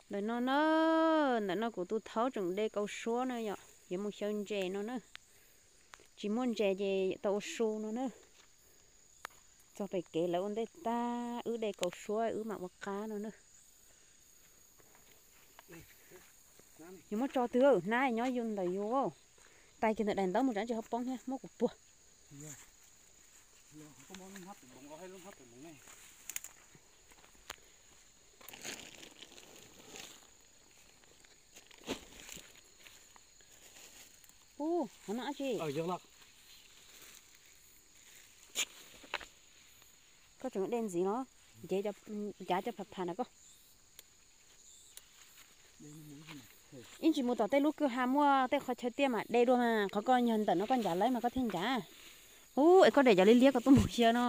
Ntawm no na, ntawm no kuv tus thaub tseem de kaus suab no yom, yuav mus xyaw ntses no na. Tsis muaj ntses ces tau ua su no na. Txog pem kev lawv ua ntej tag, wb de kaus suab wb mam ua qab no na. Yus muab tso twg hnab nyob yus ntawm yus. Tais kiag ntawm daim ntaub mus tsav tsis hauv poob thiab muab kuv puag. Ub, hov no dab tsi? Koj tseem de ntxiv los? Ncav cov pham pham na koj. Ib ntsis mus tom tej lub kwj ha muaj tej qhov chaw tiaj mam de dua mas, qhov koj nyog ntawm no koj ncav lawm mas koj thiaj ncav. Ub, es koj de cov liab liab koj tuaj mus xyaw no.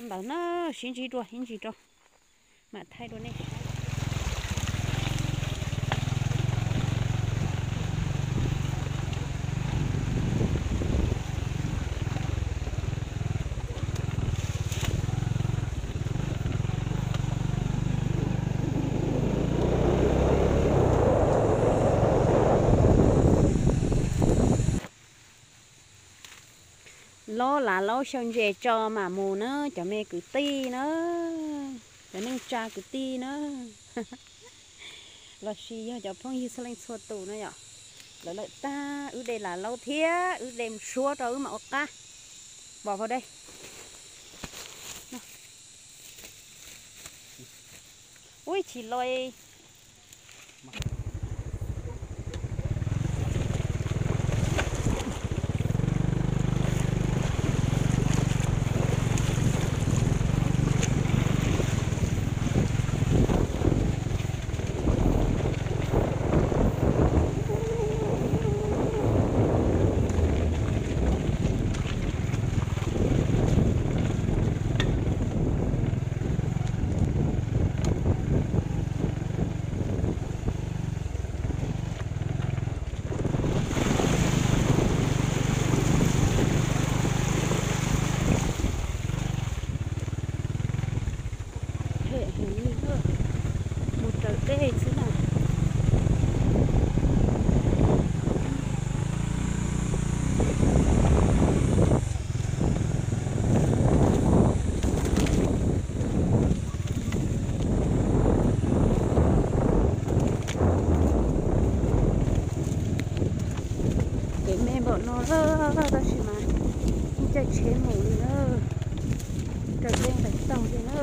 Ntawd na, sib ntsib dua ib ntsis rau, mam thaij dua nej. Laub lav laub xyaw ntses tso mam mus na cov me kwv tij na, cov neej tsa kwv tij na, los sis yog cov phooj ywg txhua leej txhua tus na yom. Lawv lawm tag wb de lav laub thiab wb de mus suab rau wb mam ua qab. Pom hauv dej. Ub, chim loj. Phem heev li, mus raws dej xwb na. Kev me npaum no lawm tab sis mas yeej caij tsheb mus li na, raws dej nqes taug li na.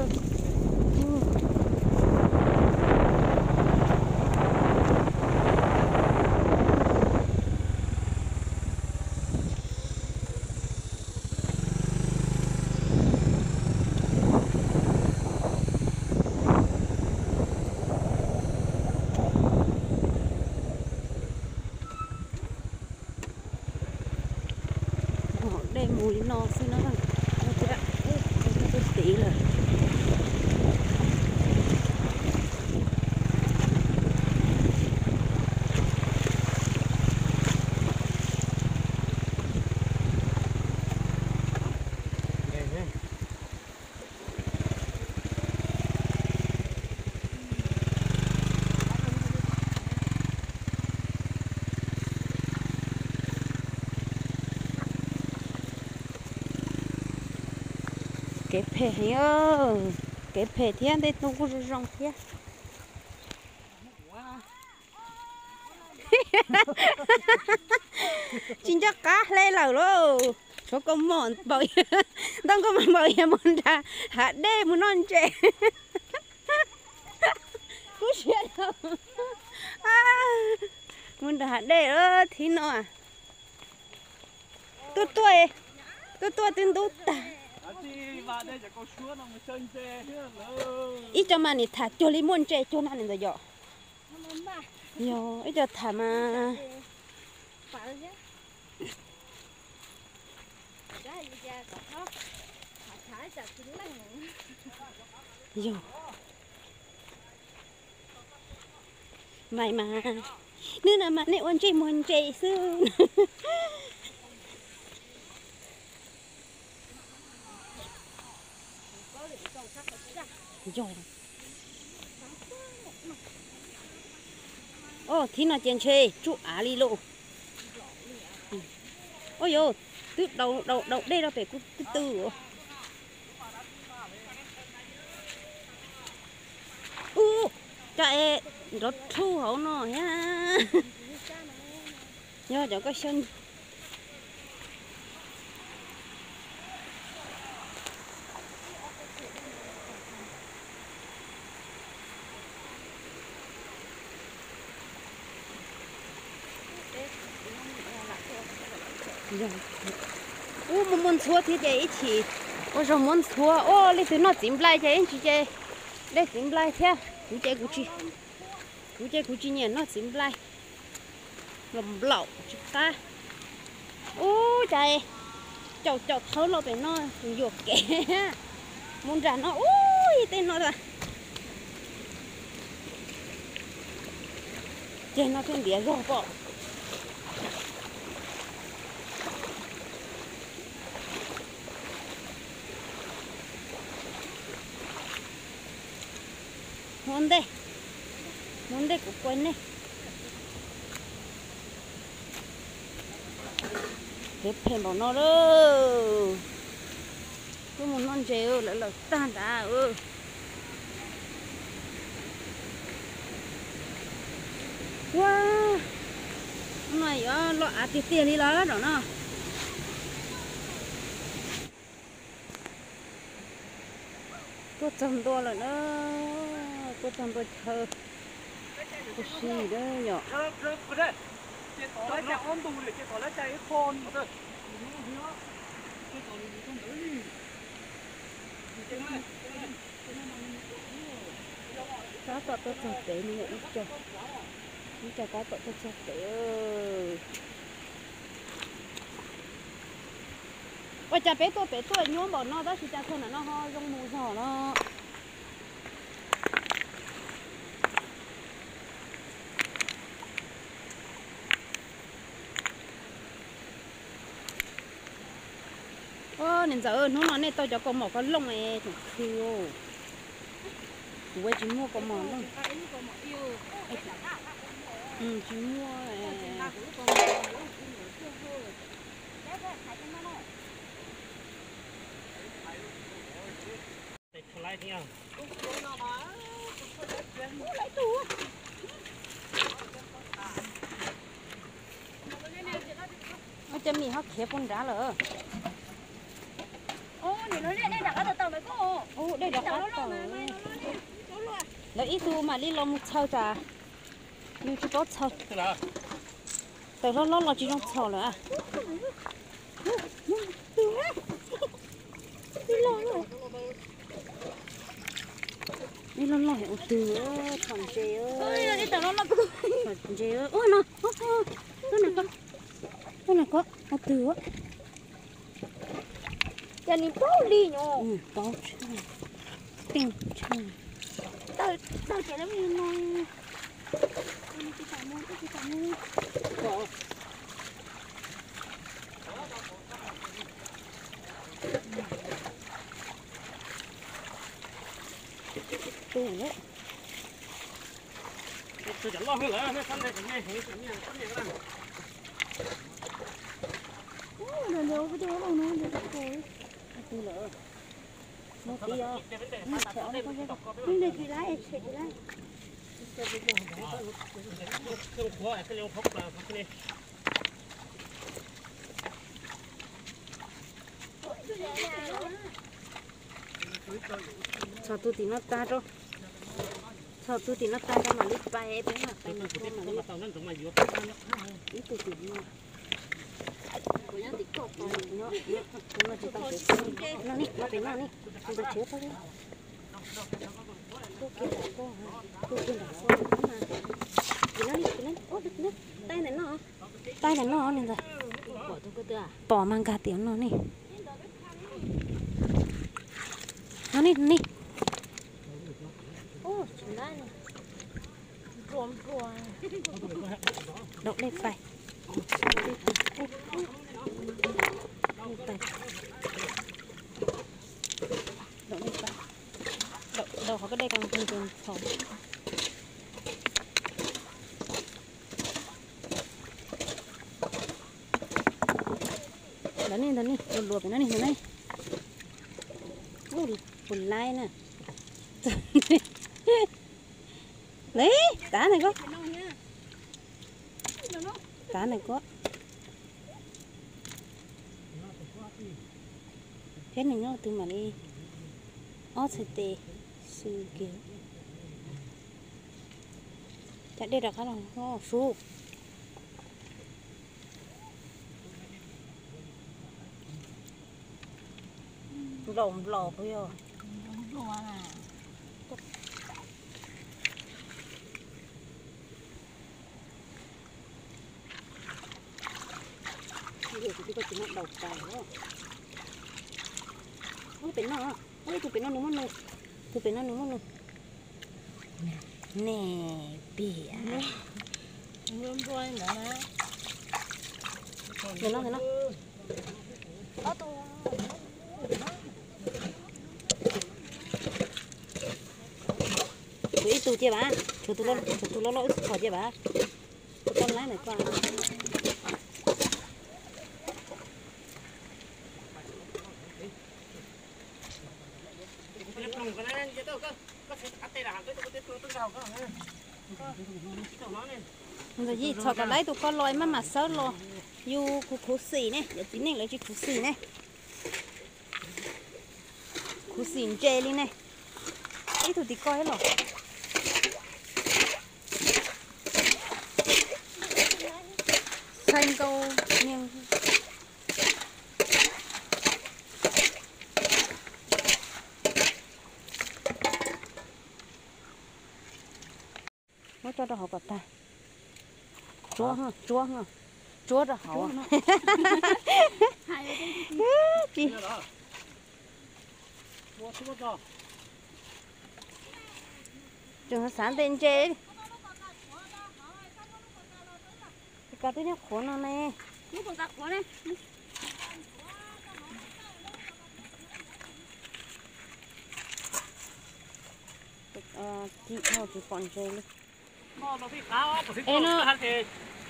Hom dej mus li no xwb na, thiab tus tid lawm. Kev phem heev, kev phem thiab ntej tub kuj zoo zoo thiab. Tsis nco qab hle lawm lauj. Tshuav kaus mom npaum, ntoo kaus mom npaum yog mus nram hav dej mus noj ntses. Kub siab lauj. Mus nram hav dej thib no. Tuaj tuaj, tuaj tuaj twb ntub tag. Ib co mas nim tham cuag li muaj ntses cuag na ntawd yom. Yog ib co tham mas. Yog. Mas mas, hnub no mas nej ua ntsej muag ntse xwb. Yog. Os, thib no ces ntshe tsuj av li lauj. Ua yog, twb daus daus daus dej rau pem kuv twb tw. Ub, cas es nrov rhuj hauv no thiab. Yog cov koj xyov. Ub, muaj muaj ntxhuab thiab ces ib chim ua zog muab ntxhuab. Ua leej twg noj txiv nplai ces ib ntsis ces dej txiv nplai thiab. Kuv ces kuv tsis, kuv ces kuv tsis nyiam noj txiv nplai. Los nplaum tsis qab. Ub, cas caum caum thawb los pem no yuam kev. Mus nram no ub, tej no tas. Ces no thiaj ntiav zog pom. Hmo ntej, hmo ntej kuv kuaj nej. Kev phem npaum no lawm. Twb mus noj ntses lawm, lawm tag nrad. Ua, no yuav loj av tiag tiag li los zaum no. Tuaj txog ntua lawm na, tuaj txog ntua chaw ua si na yom. Tab tom tuaj txog pem no yom, ib co, ib co tab tom tuaj txog pem. Ua cas peb tuaj pem tuaj nyuaj npaum no tab sis cas txog ntawm no ho zoo mus zog no. Niam ntxawm, hnub no nej tau cov kaus mom ko looj es tseem khw. Kuv tsis muaj kaus mom looj. Tsis muaj. Ua cas mis ho khiav puag nrad lawm. Dej rov qab tawm. Lawv ib tug mam li los mus txhaws tsam yus tsis paub txhaws. Tawm hlob hlob los tsis zoo txhaws lawm. Ib loj loj ua twg, txhom ntses, txhom ntses, ua no, tuaj na koj, tuaj na koj, ua twg. Cas nws paub li nyuj. Paub tshaj, teej tshaj. Tawg ces lawv no. Tus lawm. Txhom tus tim no tag rau, txhom tus tim no tag rau mam li pais, peb mam pais nram no mam li. Ib tug tim no. Kuv nyob tim koj, kuv nyob, kuv nyob tim koj, no ne, no pem no ne, ntaus tsev tau li. Tuaj kiag nram koj, tuaj kiag nram koj, tim no ne, tim no, ub, tim no, taij ntawm no, taij ntawm no ne ntag. Pom mas nkag tim no ne. No ne, ne. Daus dej pais. Daus dej pais. Daus dej pais. Rau qhov koj de kas ntxhov. Ntawd ne, ntawd ne, luas luas pem no ne, ntawd ne. Ub, puas laib na. Li, tav ntawm ko. Tav ntawm ko. Peb neeg nyob twg mam li ob txhais tes xwb kiag. Cov dej rov qab los sub. Nplaum nplaum puas yog? Tus pem no, ib tug pem no nws muab nws, tus pem no nws muab nws. Ne, piam. Nws no, nws no. Tshuav ib tug cia vas, tshuav tus loj loj wb tsis txhom cia vas. Koj laib ntawm koj. Ntxawm Yij txhom kom laib tus koj los maj mam xawb los. Yus khuv khuv xim ne, cov txiv neej lawv tsis khuv xim ne. Khuv xim ntses li ne. Ib tug tim ko los. Xaiv nkaus niag. Muab tso rau hauv kom tag. Tsuab, tsuab, tsuab rau hauv. Tsis, tseem xav ntes ntses. Ua cas twb nyob qhuav no ne. Tsis pom ntses li.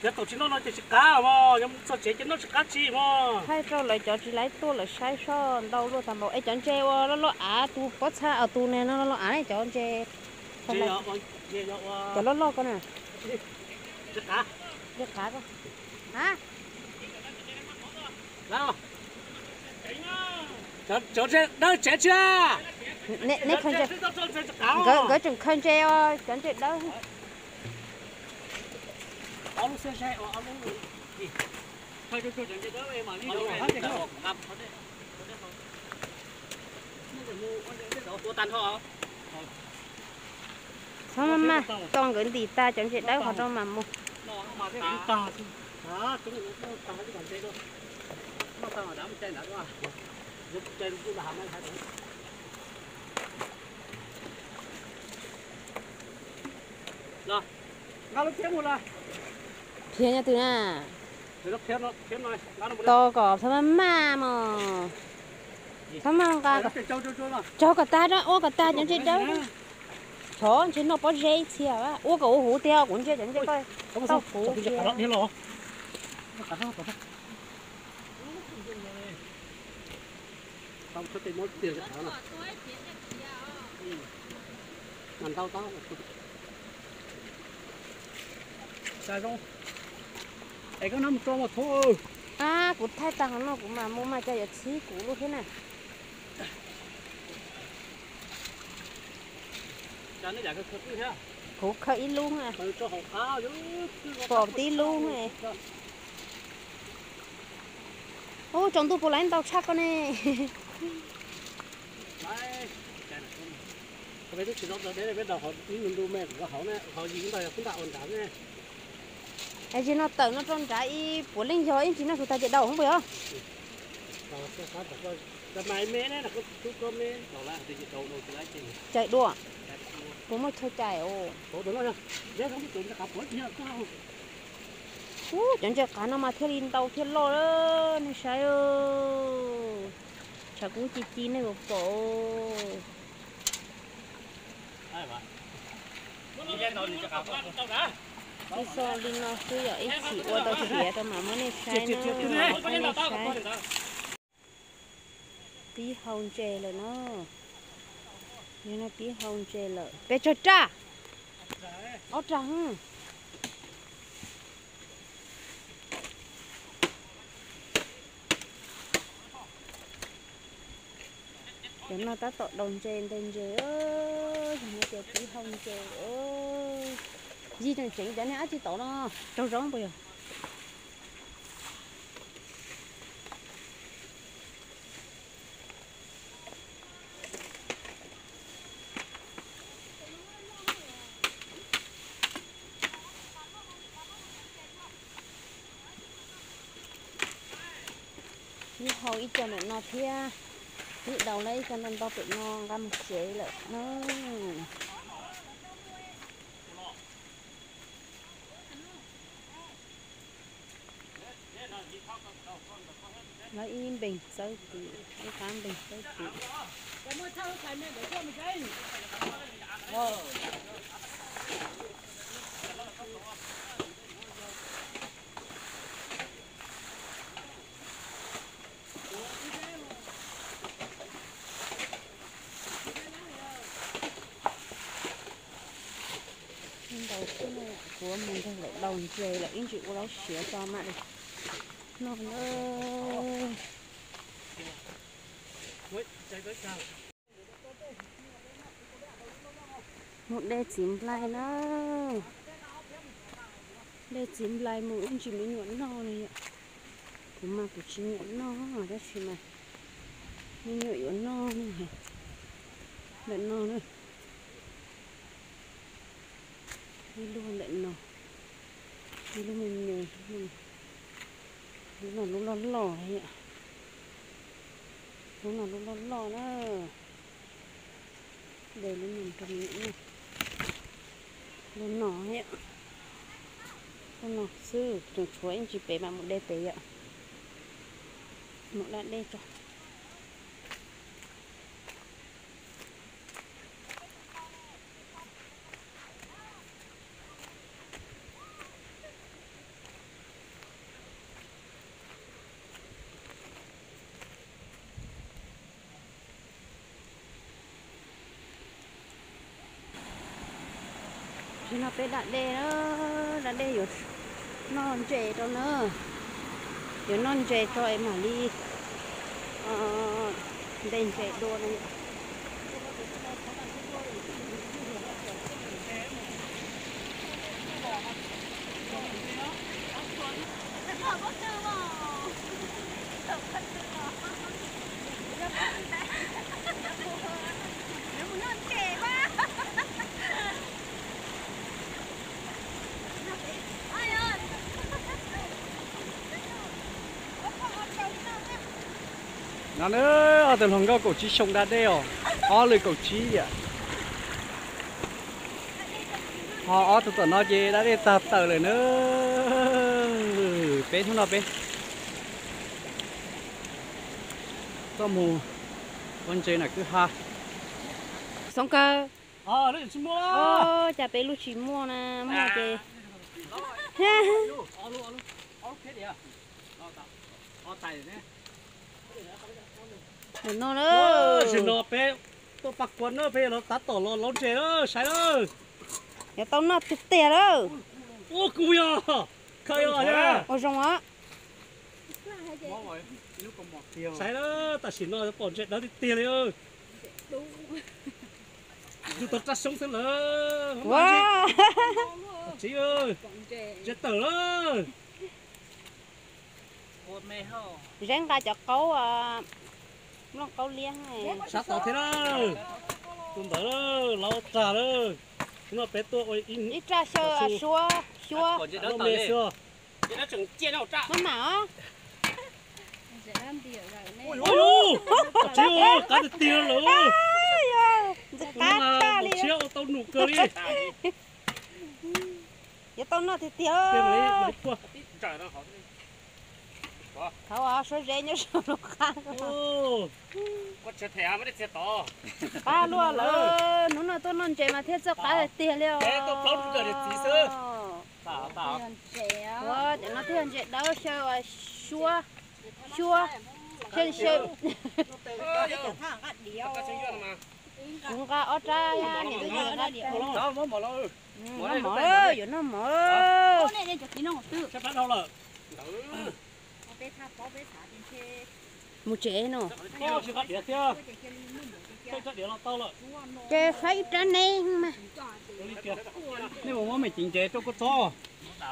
Es no, tsis noj no ces tsis qab os, yog txog tsev ces noj tsis qab tsi mog. Thaij rau lawv cov tsis laib tuaj lawv saib soj ntau luaj tag npaum. Es cov ntses uas loj loj av, tus pob txha os, tus niag no loj loj av ne, cov ntses, cov loj loj ko na. Ntses qav ko. Cov ntses dawb tsev tsis. Neb khaws ntses, nkawd tseem khaws ntses os, cov ntses dawb. Txhob maj maj, tos nkawd ntim tag cov ntses dawb qhov rau mam mus. Khiav nyob twg na? Tos kom txhob maj maj mog. Txhob maj nqa, tso kom tag, ua kom tag cov ntses dawb. Chov ntshe noj pob zeb ib txhia, ua kom huv huv tiag, kuv ntsia cov ntses ko tau huv tiag. Ab, kuv thaij tag qhov no kuv mam mus mas cas yuav txhib kuv lub thiab na. Kuv khaws ib lub, pom tib lub. Ub, tsaus ntuj puas laib ntau tshaj koj ne. Es no tawm no rau nrad ib puav leej yog ib ntsis noj tsuag tag ces daus hoob puas yog? Cais dua, puas muaj chaw cais os? Ub, cov ntses qav no mas thiaj li ntau thiaj loj, nej saib. Tshav kub ci ci nej puas pom? Ib xo li no xwb yom, ib chim ua tau khiav rau mam muab nej saib na, nej saib. Pib hau ntses lawm na. Yog no pib hau ntses lawm. Pes tsawg raj? Ob raj. Cov no tab tom daus ntses nteg ntses, yog no ces pib hau ntses. Yig tseem tseev cov niag dab tsi tod no, raug zoo puas yog? Twb hau ib co ntawm no thiab, twb daus lawm ib co ntau ntau pem no nqa mus tsev lawm na. Lawv ib npeeg txawb tim, ib qab npeeg txawb tim. Ntau xwb, kuv mus nrog lawv daus ntses lawm ib ntsis ua lawv siav tso mam li noj na. Mus de txiv nplai na. De txiv nplai mus ib ntsis me nyuam noj no yom. Kuv mas kuv tsis nyiam noj tab sis mas me nyuam yuav noj no. Ntawm no na. Ib lub ntawm no, ib lub me me, lub no lub loj loj, lub no lub loj loj na. De lub no rau me nyuam noj. Lub no, lub no xwb, tseem tshuav ib ntsis pem mam mus de pem yom. Mus da dej tso. Tsis no peb da dej, da dej yuav noj ntses rau na. Yuav noj ntses rau es mam li de ntses dua no. No na, ob tug hluas nkauj kaum tsib xyoo da dej os, ob lwm kaum tsib yam. Ho ob tug tom no ces da dej tag tawm lawm na. Peb hnub no peb tuaj mus ua ntses nram kwj ha. Xoob Kawg, cas peb lub tsis muaj na, muaj ces. Ntawm no na. Zaum no peb tuaj pab kuav na, peb los tab tom los laub ntses na, saib na. Yuav tau noj tiag tiag lawm. Ua kuv yog, kha yog ua zoo os. Saib na, tam sim no pom ntses dawb tiag tiag li. Yus tau raj xyoob xwb lawm. Tsis, ntses tawm lawm. Zeb nqa cov qaub, nplooj qaub liab. Sab tod thiab na. Tus ntawd laub tag lawm. No peb tuaj ua ib raj xyaw suab xyuab me xwb. Maj mam os. Tsis, qab tiag tiag lawm. Ntxim qab tshaj li. Tshiab ua tau num kawg li. Yuav tau noj tiag tiag. Thov suab zeb nyob saum lub qab. Qab luaj lawm. Hnub no tuaj noj ntses mas thiaj txawj qab tiag li os. Ua cov no thiaj ntses dawb xyaw, suab, suab, xyaw xyaw. Kuv nqa ob rab, niam ntxawm nqa rab. Noj mov, yuav noj mov. Mus tsev no. Ces faib ib rab neb mas.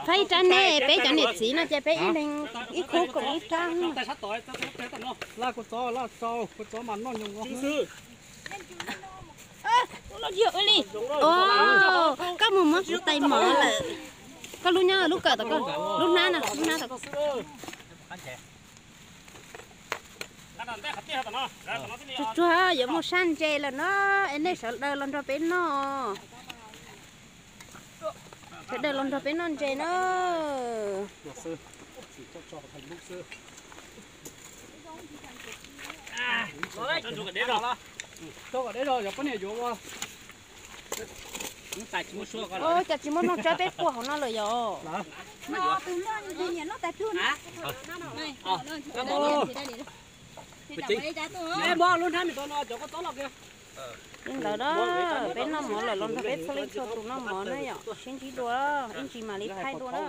Faib ib rab neb, peb cov niam txiv no ces peb ib leeg ib khub koom ib rab. Laj kua txob, laj tsau, kua txob mas noj nyoos. Li, koj mus muab tais mov lawm. Koj lub nyob lub kawm tom koj, lub hnab no, lub hnab tom. Tsuag tsuag yuav mus sab ntses lawm no, es nej sawv daws los nrog peb noj. Sawv daws los nrog peb noj ntses na. Rau kom deb zog, poj niam yuav ua. Cas tsis muaj nplooj tsawb peb puag hauv no lawm yom? Li ntawd na, peb noj mov lawm los nrog peb txhua leej txhua tus noj mov na yom, sib ntsib dua, ib ntsis mam li thaij dua na.